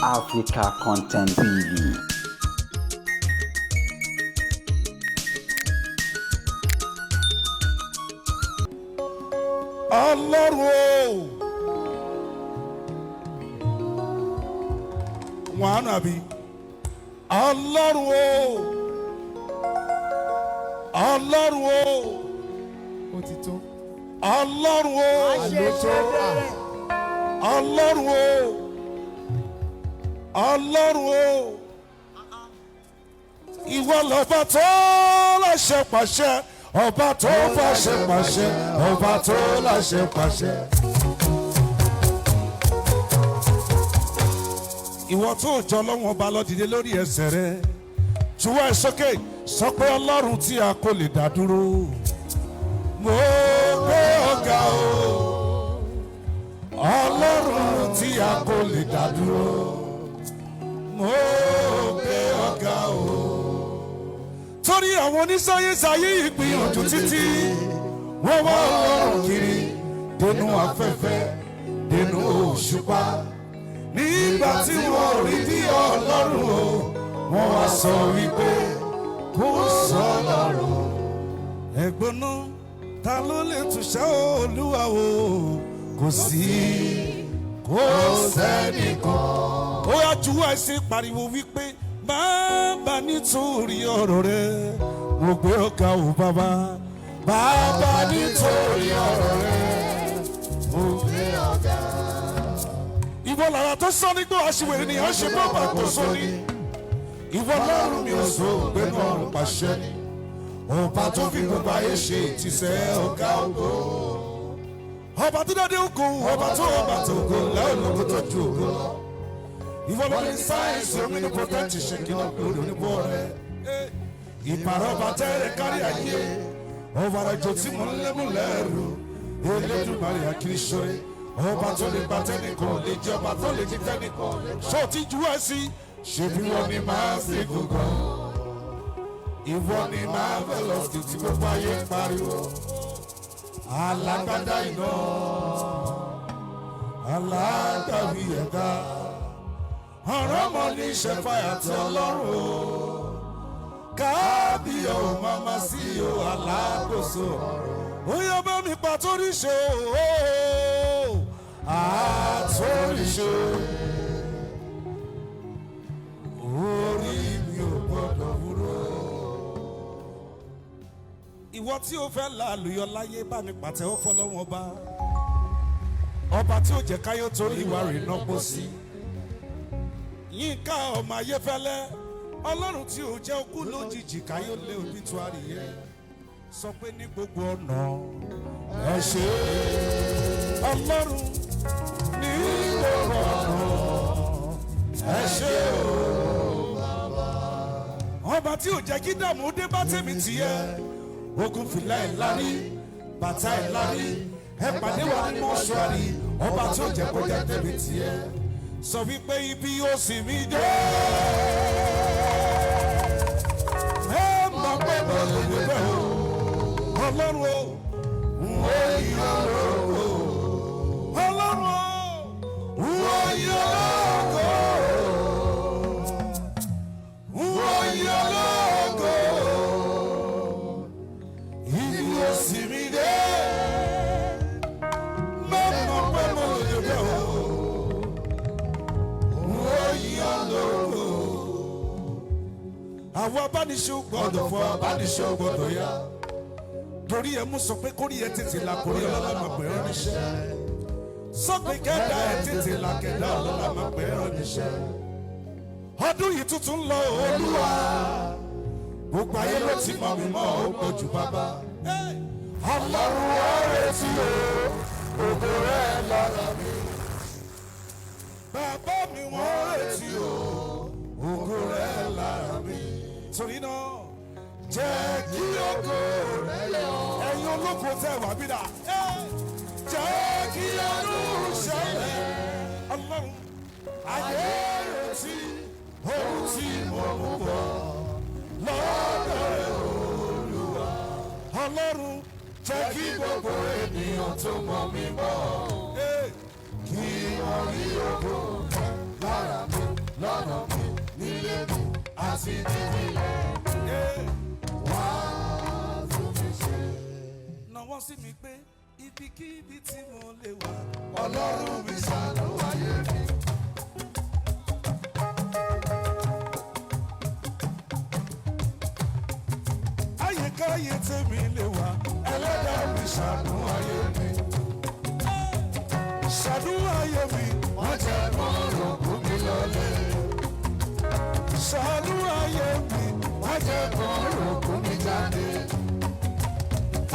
Africa Content TV. Ọlọ́run o, wọn àánú àbí Ọlọ́run o, Ọlọ́run o. Ó ti tó. Ọlọ́run o. Ló tó. Ọlọ́run o, Ọlọ́run o, ìwọ lọ́ba tó láṣẹ pàṣẹ, ọba tó fàṣẹ pàṣẹ, ọba tó láṣẹ pàṣẹ. Ìwọ tó jọ lọ́wọ́n ọba lọ, dìde lórí ẹsẹ̀ rẹ, juwọ́ ẹ sókè, sọ pé Ọlọ́run tí a kò lè dá dúró, mo gbé ọ̀gá o. Ọlọ́run tí a kò lè dá dúró, mo gbé ọ̀gá o. Torí àwọn onísáyẹ́sì ayé ìgbìyànjú títí, wọ́n wá Ọlọ́run kiri dénú afẹ́fẹ́, dénú òṣùpá. Nígbà tí wọ́n rí bí Ọlọ́run o, wọ́n wá sọ wípé kò sọ Ọlọ́run. Ẹ̀gbọ́n náà, ta ló lè túṣẹ́ Olúwa o? Kò sí, kò sẹ́nìkan. Ó yá, juwọ́ ẹ sí, pariwo wípé bàbá, nítorí ọ̀rọ̀ rẹ, mo gbé ọ̀gá o. Bàbá, bàbá, nítorí ọ̀rọ̀ rẹ, mo gbé ọ̀gá. Ìwọ lára tó sọ nígbà aṣiwèrè nìyẹn ṣe bọ́ọ̀bà tó sọ ní. Ìwọ lọ́rùn mi ò sọ ògbénu ọ̀run pàṣẹ ni. Ọba tó fi gbogbo ayé ṣe ìtìsẹ̀, ọ̀gá ògo. Ọba tó dáadé ògo, ọba tó ọba tó ògo lẹ́yìn tó ju ògo lọ. Ìwọ ló ní sáyẹ́nsì omi ní protect ṣèkínà lórí oníbọ̀ rẹ. Ìpàrọ̀ ọba tẹ́rẹ̀ kárí ayé. Ọba àjò tí mo ń lémú lẹ́rù. Elédùmarè àkìrìṣọ́rẹ́. Ọba tó lè gba tẹ́nìkan lè jẹ́, ọba tó lè jí tẹ́nìkan. Ṣé o ti ju ẹ sí? Ṣèbí wọn ni máa fi gbogbo, ìwọ ni marvelous tí gbogbo ayé ń pariwo. Alágbádá iná, alágbàwí ẹ̀dá, ọ̀rọ̀ mọ́ ní ìṣẹ̀fàyà tí Ọlọ́run o. Kábíyọ̀ ò máma sí o, alákòóso. Ó yọ bá mi pa torí ṣe o, àtórí ṣe. Orí mi ò gbọ́dọ̀ wúrò. Ìwọ tí o fẹ́ la àlùyọ láyé, bá mi pàtẹ́wọ́ fọlọ́wọ́n ọba, ọba tí ó jẹ́ káyọ̀ torí ìwà rẹ̀ náà sí. Yínká ọmọ Ayéfẹ́lẹ́, Ọlọ́run tí ò jẹ́ okú lójijì káyọ̀ lé obituary yẹ, sọ pé ní gbogbo ọ̀nà, ẹ ṣé Ọlọ́run. Ní gbogbo ọ̀nà, ẹ ṣé o. Ọba tí ò jẹ́ kí dààmú dé bá tèmi tìyẹ, ogun fìlà ẹ̀ lárí, bàtà ẹ̀ lárí, ẹ pàdé wa ní mọ́ṣúárì. Ọba tí ò jẹ́ kó jẹ́ tèmi tìyẹ, sọ wípé ibi ó sì mí dé. Ẹ mọ̀ pé mo lè débẹ̀ o. Ọlọ́run o, n ó yí ológo. Ọlọ́run o, n ó yí ológo. N ó yí ológo. Ibi ó sì mí dé. Mo mọ̀ pé mo lè débẹ̀ o. N ó yí ológo. Àwọn abániṣe gbọ́dọ̀ fọ, abániṣe gbọ́dọ̀ yá. Torí ẹ mú sọ pé kórí ẹ tètè là, kórí ọlọ́lá máa pè é níṣẹ́. Sọ pé kẹ́dá ẹ tètè là, kẹ́dá ọlọ́lá máa pè é níṣẹ́. Ọdún yìí tuntun lọ, Olúwa. Gbogbo ayé ló ti mọ̀ mí mọ́, ó pọ̀ jù bàbá. Ọlọ́run ọ̀rẹ́ tí o, ògo rẹ̀ lára mi. Bàbá mi, wọ́n retí o, ògo rẹ̀ lára mi. Torí náà, jẹ́ kí ògo rẹ̀ yọ. Ẹ̀yin olóko tẹ̀ wá bí dà. Jẹ́ kí ọdún ṣẹlẹ̀. Ọlọ́run ayé retí ohun tí mo mú bọ̀ lọ́dọ̀ rẹ̀, Olúwa. Ọlọ́run, jẹ́ kí gbogbo ènìyàn tó mọ̀ mí mọ̀, kí wọ́n rí ògo rẹ̀ lára mi. sí nílẹ̀ wá tún mi ṣe. Nawọ́ sí mi pé ibikíbi tí mo lè wà. Ọlọ́run mi ṣàánú ayé mi. Àyíkáyé tèmi lè wà. Ẹlẹ́dàá mi ṣàánú ayé mi. Ṣàánú ayé mi. Má jẹ́ kó rògbò mi lọlé. Ṣàánú ayé mi. Má jẹ́ kó rògbò mi jáde.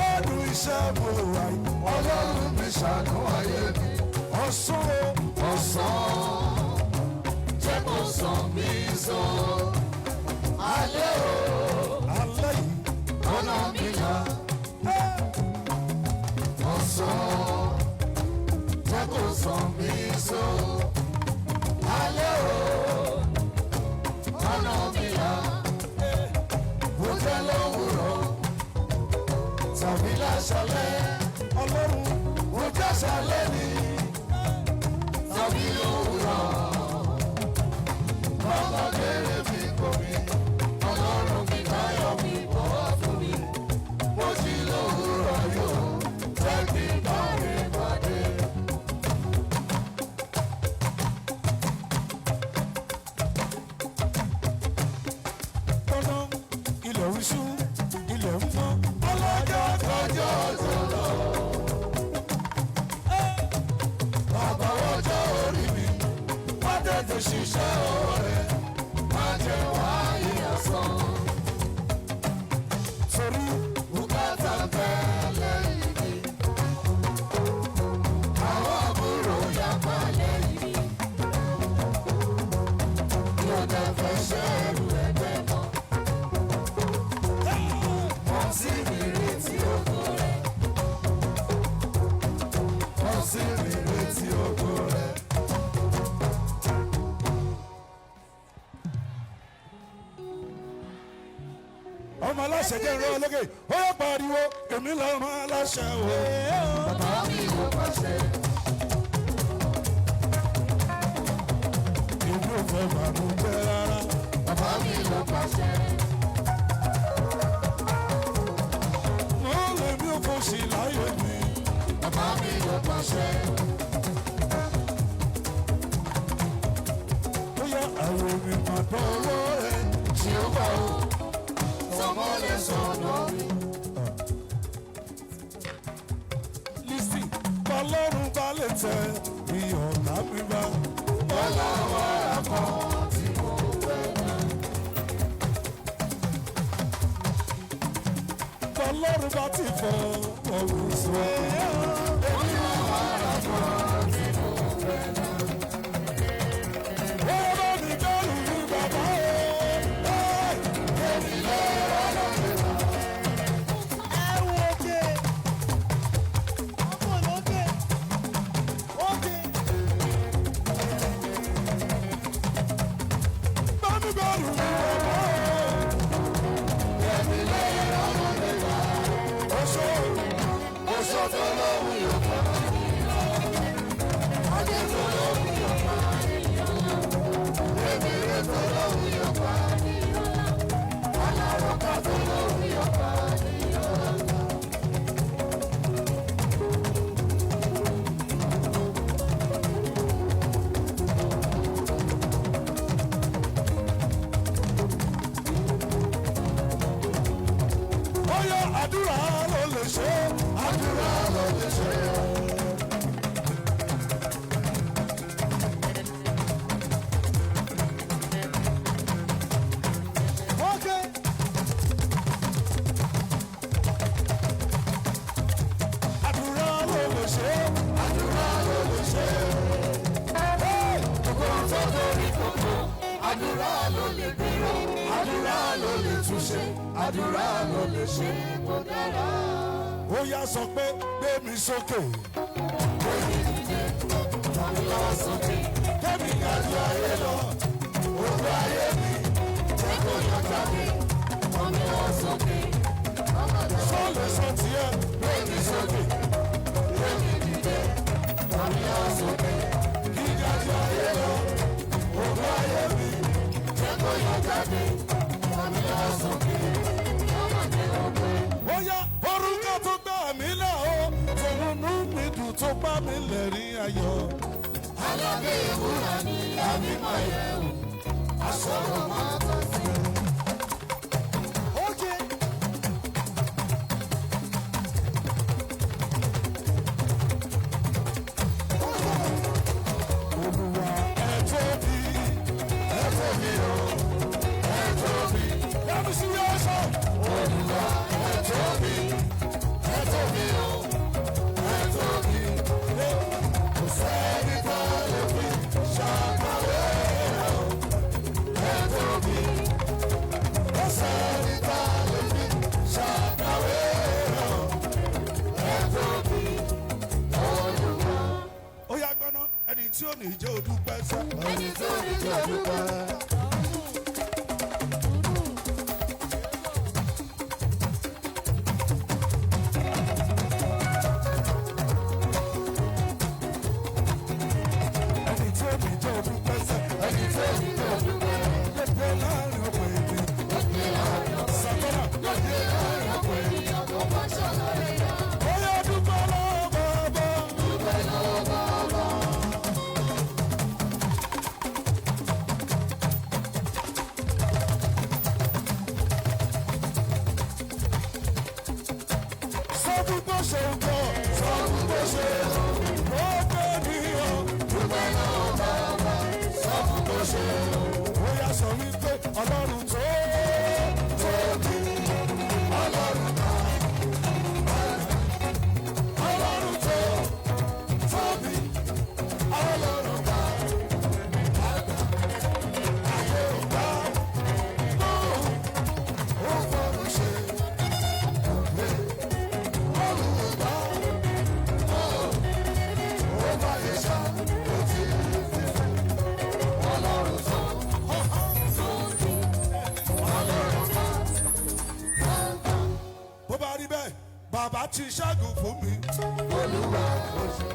Àánú iṣẹ́ mo wà yìí. Ọlọ́run mi ṣàánú ayé mi. Ọ̀sán o. Ọ̀sán jẹ́ kó sàn mí sàn. Alẹ́ o, Alẹ́ yìí. ọ̀nà mi là. Ọ̀sán jẹ́ kó sàn mí sàn. Alẹ́ o, ọ̀nà mi là. Bó jẹ́ lówùrọ̀ tàbí láṣálẹ́. Ọlọ́run. Bó jẹ́ ṣálẹ́ ni tàbí lówùrọ̀. Bàbá kéré mi kò mí, Ọlọ́run mi báyọ̀ mi bọ̀ wá fún mi. Mo jí lówùrọ̀ yóò, jẹ́ kí n bá rè pàdé. Tọ́nà ilẹ̀ ń ṣú, ilẹ̀ ń mọ́. Ọlọ́jọ́ Ọjọ́ tó lọ. Bàbá ọjọ́ orí mi, má tètè ṣiṣẹ́ ọ̀rẹ́, má jẹ́ wáyé asán. torí Bùkátà ń bẹ lẹ́yìn mi. Àwọn àbúrò yapa lẹ́yìn mi. Mi ò dẹ̀ fẹ́ ṣẹ́rù ẹgbẹ́ mọ́. Mo sì mi retí ògo rẹ̀. Mo sì mi retí ògo rẹ̀. ọmọ aláṣẹ jẹ́ ìrọ̀ lókè. Ó yẹ pariwo, èmi lọ́mọ aláṣẹ o. Bàbá mi ló pàṣẹ. Èmi ò fẹ́ bànújẹ́ rárá. Bàbá mi ló pàṣẹ. Mo lè mi ò kò sí láyé mi. Bàbá mi ló pàṣẹ. Bóyá àwọn mi máa dánwọ́ rẹ̀. Tí ó bá o, tọmọ lè sọ̀nà mi. Lísì, bọ́lọ́run bá lè tẹ ìyọ̀nà mi bá. Ọlọ́wọ́ àpọ̀ tí mo fẹ́ náà. Bọ́lọ́run bá ti fọ ọ̀hún sọ. Ó bá mi dẹ́rù ní bàbá o. Ẹ wo òkè. Ọmọ lókè. Òkè. Bá mi dẹ́rù ní bàbá o. Oṣó, Oṣó tó lóhùn yóò pa. Ajé tó lóhùn yóò pa. Èmèrè tó lóhùn yóò pa. Alárọ̀ká tó lóhùn yóò pa. bóyá àdúrà ló lè ṣe é. Àdúrà ló lè ṣe é. Òkè. Àdúrà ló lè ṣe é. Àdúrà ló lè ṣe é. Gbogbo tó lórí gbogbo. Àdúrà ló lè gbèrò. Àdúrà ló lè túnṣe. Àdúrà ló lè ṣe kó dára. Ó yá sọ pé gbé mi sókè. Kẹ́mi ga ju ayé lọ, ògo ayé mi, jẹ́ kó yọ jáde. Sọ lè sọ tiẹ̀. Gbé mi sókè, gbé mi dìde, tàbí lọ sókè. Gíga ju ayé lọ, ògo ayé mi, jẹ́ kó yọ jáde. mi lẹ́rìn ayọ̀. Aládé ìwúrà ni àbímọ yẹn o. Aṣọ́rò máa tọ́ sí. Okay. Olúwa ẹ tóbi, ẹ tóbi o, ẹ tóbi. Let me see your shout. Olúwa ẹ tóbi, ẹ tóbi o, ẹ tóbi. Kò sẹ́ni tá a lè fi ṣàkàwé rẹ̀ o, ẹ tóbi. Kò sẹ́ni tá a lè fi ṣàkàwé rẹ̀ o, ẹ tóbi. Ó yá gbọ́ná ẹni tí ò ní jẹ́ odúpẹ́ sẹ́. Ẹni tó ní jẹ́ dúpẹ́. Ẹni tí ò ní jẹ́ odúpẹ́ sẹ́. Ẹni tó ní jẹ́ dúpẹ́. Lóde láàrin ọ̀pọ̀ ènìyàn. Sàtọ́nà lóde láàrin ọ̀pọ̀ ènìyàn. Ènìyàn tó bá ṣàlàyé yá. Ó yá dúpẹ́ lọ́wọ́ bàbá. Dúpẹ́ lọ́wọ́ bàbá. Sọ fún bó ṣe ń bọ̀. Sọ fún bó ṣe ń bọ̀. Ó gbé ní o. Dúpẹ́ lọ́wọ́ bàbá. Sọ fún bó ṣe ń bọ̀. Ó yá sọ wípé Ọlọ́run tó tóbi. Ọlọ́run náà. Ọlọ́run tó tóbi. Ọlọ́run náà. Ayé ò gbà mọ́. Ó fọ̀rọ̀ ṣe òwe. Ọ̀run ò gbà mọ́. Ó bá yẹ ṣá ó ti fi fún. Ọlọ́run tó tóbi. Ọlọ́run tó bàbá. Bó bá rí bẹ́ẹ̀, bàbá ti ṣẹ́gun fún mi. Olúwa ó ṣe.